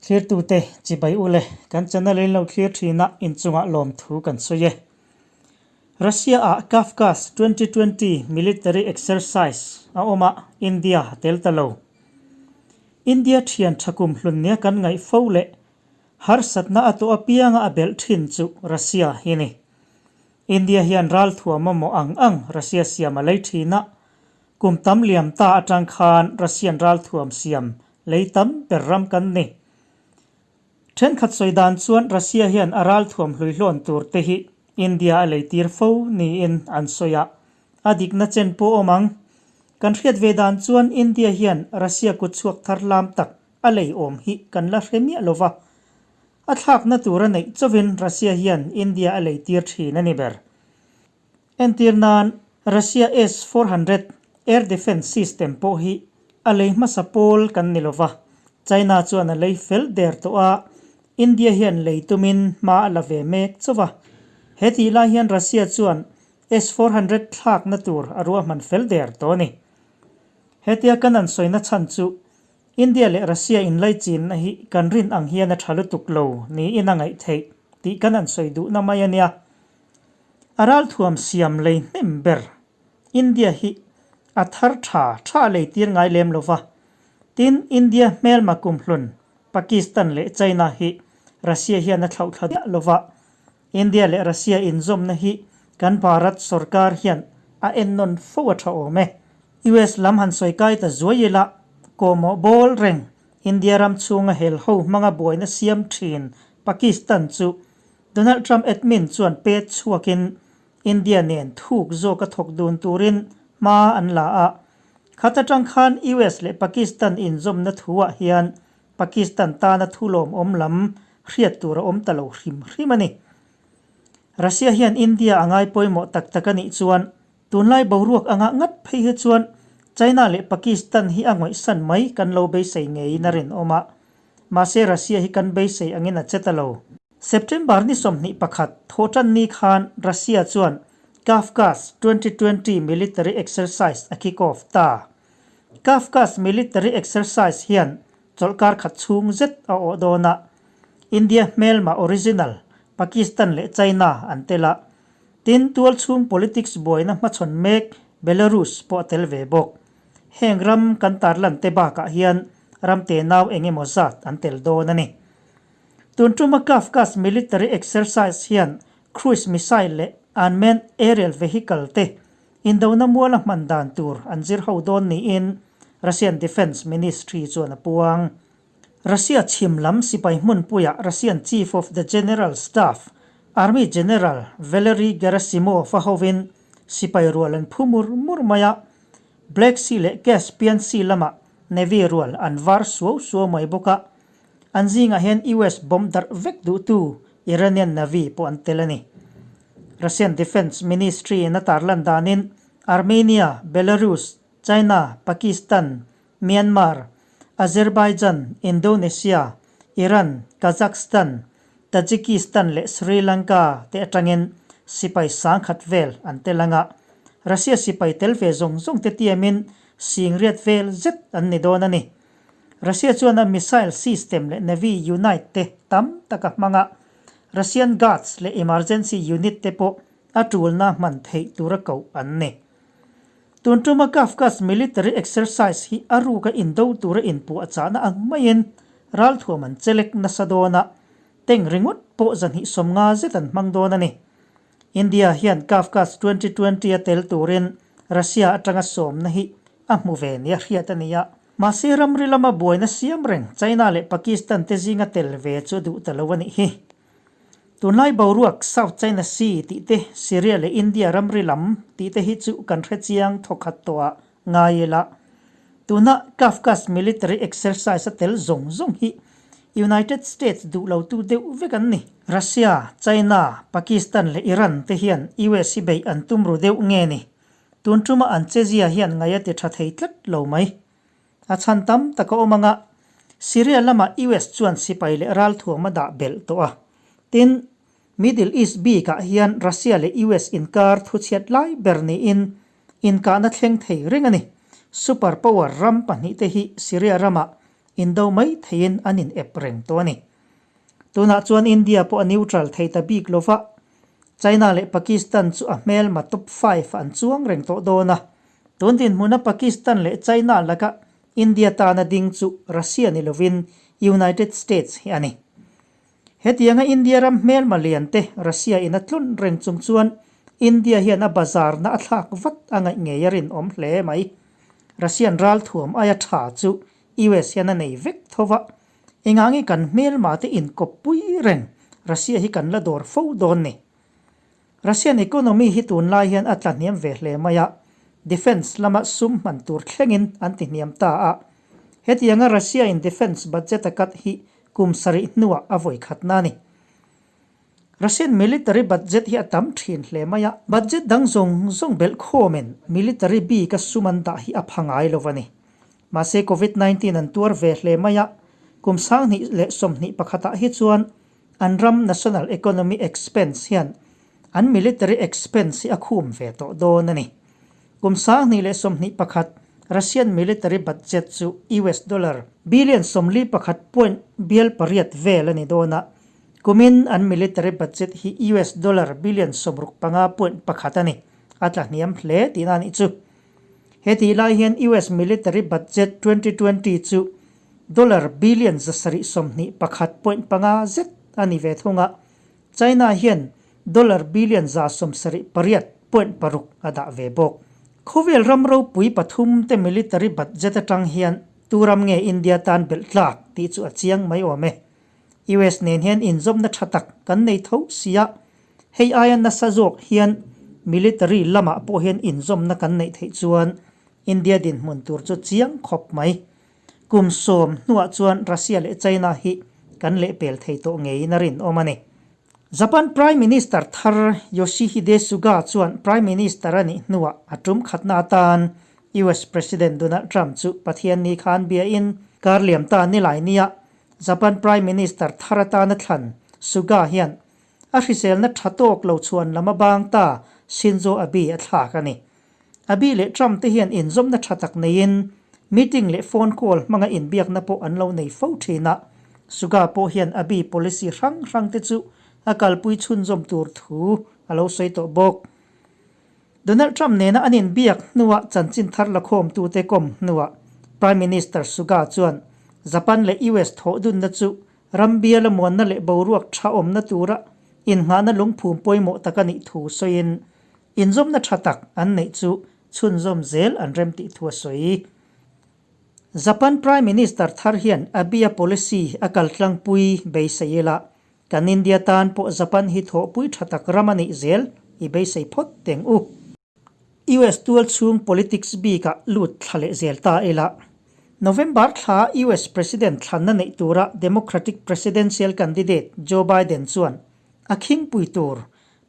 Thlirtute chibai ule, kan channel in lo thlir thin a, inchungah lawmthu kan sawi e. Russia ah Kavkaz 2020 military exercise a awm a, India a tel ta lo. India thian tha kum hlun nia kan ngaih fo leh harsatna a tawh apianga a belh thin chu Russia hi ni. India hian ralthuam mamawh ang ang Russia siam a lei thin a, kum tam liam ta atang khan Russian ralthuam siam lei tam ber ram kan ni. Thenkhat sawi dan chuan Russia hian a ralthuam hluihlawn tur te hi India a lei tir fo niin an sawi a, a dikna chen pawh awm ang. Kan hriat ve dan chuan India hian Russia kut chhuak thar lam tak a lei awm hi kan la hre miah lo va, a thlakna tur a neih chauhin Russia hian India a lei tir thin a ni ber. Entir nan, Russia S 400 air defence system pawh hi a lei hmasa pawl kan ni lova, China chuan a lei fel der tawh a, India hian lei tumin hma a la ve mek chauh a. He tih lai hian Russia chuan S 400 thlakna tur a ruahman fel der tawh a ni. Hetia kan an sawina chhan chu India leh Russia inlaichinna hi kan rin ang hian a tha lutuk lo niin a ngaih theih tih kan an sawi duhna mai a nia. A ralthuam siam lei hnem ber India hi a thar tha tha a lei tir ngai lem lo va. Tin, India hmelma kumhlun Pakistan leh China hi Russia hian a thlauhthla diah lo va. India leh Russia inzawmna hi kan Bharat sorkar hian a ennawn fo a tha awm e. US lam han sawi kai ta zuai ila, kawhmawh bawl reng India ram chhunga hel ho hmanga buaina siam thin Pakistan chu Donald Trump admin chuan pet chhuakin India nen thuk zawka thawk dun turin hma an la a. Khat atang khan US leh Pakistan inzawmna thuah hian Pakistan tana thulawmawm lam hriat tur a awm ta lo hrim hrim a ni. Russia hian India a ngai pawimawh tak tak a nih chuan tunlai boruak anga ngat phei hi chuan China leh Pakistan hi a ngawihsan mai kan lo beisei ngeiin a rinawm a. Mahse Russia hi kan beisei angin a che ta lo. September ni 21 thawhtan ni khan Russia chuan Kavkaz 2020 military exercise a kick off ta. Kavkaz military exercise hian chawlhkar khat chhung zet a awh dawn a, India hmelma original Pakistan leh China an tel a, tin tualchhung politics buaina hmachhawn mek Belarus pawh a tel ve bawk. Heng ram kan tarlan te bakah hian ram tenau eng emaw zat an tel dawn a ni. Tun tuma Kavkaz military exercise hian cruise missile leh unmanned aerial vehicle te indona muala hman dan tur an zir ho dawn niin Russian Defence Ministry chuan a puang. Russia chhim lam sipai hmunpuiah Russian Chief of the General Staff, Army General Valery Gerasimov a hovin sipai rual an phu mur mur mai a, Black Sea leh Caspian Sea lamah Navy rual an var suau suau mai bawk a, an zingah hian US bomb darh vek duhtu Iranian Navy pawh an tel a ni. Russian Defence Ministry in a tarlan danin Armenia, Belarus, China, Pakistan, Myanmar, Azerbaijan, Indonesia, Iran, Kazakhstan, Tajikistan leh Sri Lanka te atangin sipai sangkhat vel an tel anga, Russia sipai tel ve zawng zawng te tiamin singriat vel zet an ni dawn a ni. Russia chuan a missile system leh Navy unite te tam tak a hmang a, Russian Guards leh emergency unit te pawh a tulna hman theih tura koh an ni. Tun tuma Kavkaz military exercise hi a ruka indo tura inpuahchahna ang maiin ralthuam an chelek nasa dawn a, tank ringawt pawh 250 zet an hmang dawn a ni. India hian Kavkaz 2020 a tel turin Russia atanga sawmna hi a hmu ve nia hriat a ni a. Mahse ramri lama buaina siam reng China leh Pakistan te zinga tel ve chu a duh ta lo a nih hi. Tunlai boruak South China Sea tih te, Syria leh India ramri lam tih te hi chu kan hre chiang thawkhat tawh ah ngai ila. Tuna Kavkaz military exercise a tel zawng zawng hi United States duh lo tu deuh vek an ni. Russia, China, Pakistan leh Iran te hian US hi beih an tum ru deuh nge ni? Tun tuma an chezia hian ngaih a ti tha thei tlat lo mai. A chhan tam tak a awm anga, Syria lamah US chuan sipai leh ralthuam a dah belh tawh a. Tin, Middle East bikah hian Russia leh US inkar thuchhiat lai ber niin inkahna thleng thei reng a ni. Super power ram pahnihte hi Syria ramah indo mai theiin an in ep reng tawh a ni. Tunah chuan India pawh a neutral thei ta bik lo va, China leh Pakistan chu a hmelma top five ah an chuang reng tawh dawn a. Tun dinhmuna Pakistan leh China laka India tana ding chu Russia ni lovin United States hi a ni. Hetianga India ram hmelma lian te Russia in a tlawn reng chung chuan India hian a bazarna a thlak vat a ngaih ngei a rinawm hle mai. Russian ralthuam aia tha chu US hian a nei vek tho va, engange kan hmelma te inkawppui reng Russia hi kan la dawr fo dawn ni. Russian economy hi tunlai hian a tla hniam ve hle mai a, defence lama sum hman tur thlengin an ti hniam ta a. Hetianga Russia in defence budget a cut hi kum sarih hnuah a vawi khatna a ni. Russian military budget hi a tam thin hle mai a, budget dang zawng zawng belh khawmin military bika sum an dah hi a pha ngai lo a ni. Mahse Covid 19 an tuar ve hle mai a, kum 2021 ah hi chuan An ram national economy expense hian an military expense hi a khum ve tawh dawn a ni. Kum 2021 Russian military budget chu US dollar billion 41 point bial pariat vel a ni dawn a, kumin an military budget hi US dollar billion 65 point pakhat a ni, a tla hniam hle tihna a nih chu. Hetih lai hian US military budget 2020 chu Dollar billion 721 point panga zet a ni ve thung a, China hian dollar billion 78 point paruk a dah ve bawk. Khawvel ram ropui pathum te military budget atang hian tu ram nge India tan belh tlak tih chu a chiang mai awm e. US nen hian inzawmna tha tak kan nei tho sia, hei aia nasa zawk hian military lamah pawh hian inzawmna kan neih theih chuan India dinhmun tur chu chiang khawp mai. Kum sawm hnuah chuan Russia leh China hi kan lehpel thei tawh ngeiin a rinawm a ni. Japan Prime Minister thar Yoshihide Suga chuan Prime Minister a nih hnuah a tum khatna atan US President Donald Trump chu Pathianni khan biain kar liam ta nilai nia Japan Prime Minister thar atana thlan Suga hian a hriselna tha tawk lo chhuan lam a bang ta Shinzo Abe a thlak a ni. Abiy leh Trump te hian inzawmna tha tak neiin meeting leh phone call hmanga inbiakna pawh an lo nei fo thin a, Suga pawh hian Abiy policy hrang hrang te chu a kalpui chhunzawm tur thu a lo sawi tawh bawk. Donald Trump nena an inbiak hnuah chanchin thar lakhawmtute kawm hnuah Prime Minister Suga chuan Japan leh US thawhdunna chu ram biala muanna leh boruak tha awmna tura innghahna lungphum pawimawh tak a nih thu sawiin Inzawmna tha tak an neih chu chhunzawm zel an rem tih thu a sawi. Japan Prime Minister thar hian Abiy-a policy a kaltlangpui beisei ila, kan India tan pawh Japan hi thawhpui tha tak ram a nih zel i beisei phawt teng u. US tual chhung politics bikah lut thla leh zel ta ila, November thla US President thlanna neih tura Democratic presidential candidate Joe Biden chuan a khingpui tur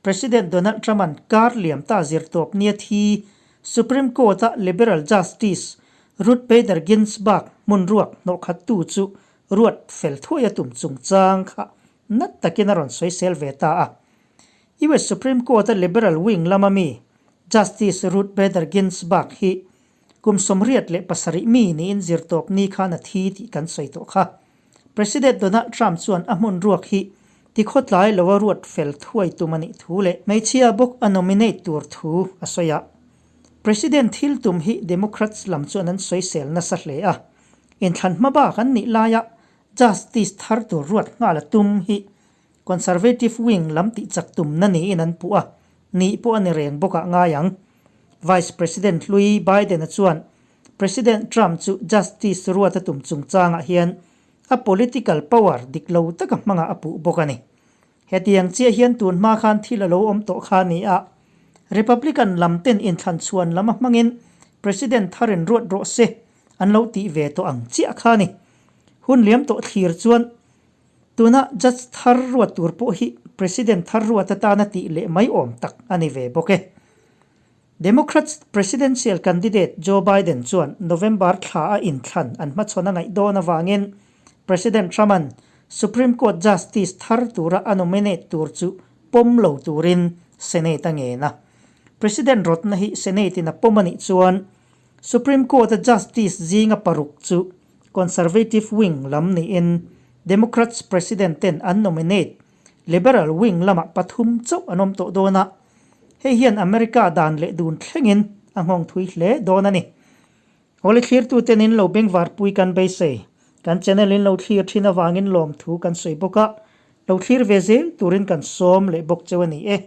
President Donald Trump-a'n kar liam ta zirtawp nia thi Supreme Court-a liberal Justice Ruth Bader Ginsburg hmun ruak hnawhkhattu chu ruat fel thuai a tum chungchang kha nat takin a rawn sawisel ve ta a. US Supreme Court-a liberal wing lama mi Justice Ruth Bader Ginsburg hi kum 87 mi niin zirtawp ni khan a thi tih kan sawi tawh kha. President Donald Trump chuan a hmun ruak hi tikhawtlai lo a ruat fel thuai tum a nih thu leh hmeichhia bawk a nominate tur thu a sawi a. President thil tum hi Democrats lam chuan an sawisel nasa hle a. Inthlan hma bak an nih laia Justice thar tur ruat nghal a tum hi Conservative wing lam tihchak tumna niin an puh a, nih pawh a ni reng bawkah ngai ang. Vice President hlui Biden-a chuan President Trump chu Justice ruat a tum chungchangah hian a political power dik lo taka hmangah a puh bawk a ni. Hetiang chiah hian tun hma khan thil a lo awm tawh kha a ni a, Republican lam ten inthlan chhuan lam a hmangin President tharin ruat rawh se an lo tih ve tawh ang chiah kha a ni. Hun liam tawh thlir chuan tuna Judge thar ruat tur pawh hi President thar ruat atana tih leh mai awm tak a ni ve bawk e. Democrats presidential candidate Joe Biden chuan November thla a inthlan an hmachhawn a ngaih dawn avangin President Trump-a'n Supreme Court Justice thar tura a nominate tur chu pawm lo turin Senate a ngen a. President rawtna hi Senate-in a pawm a nih chuan Supreme Court-a Justice zinga paruk chu. Conservative wing lam niin Democrats President ten an nominate Liberal wing lamah pathum chauh an awm tawh dawn a, hei hian America dan leh dun thlengin a nghawng thui hle dawn a ni. Awle thlirtuten in lo bengvarpui kan beisei. Kan channel in lo thlir thin avangin lawmthu kan sawi bawk a, lo thlir ve zel turin kan sawm leh bawk cheu a ni e.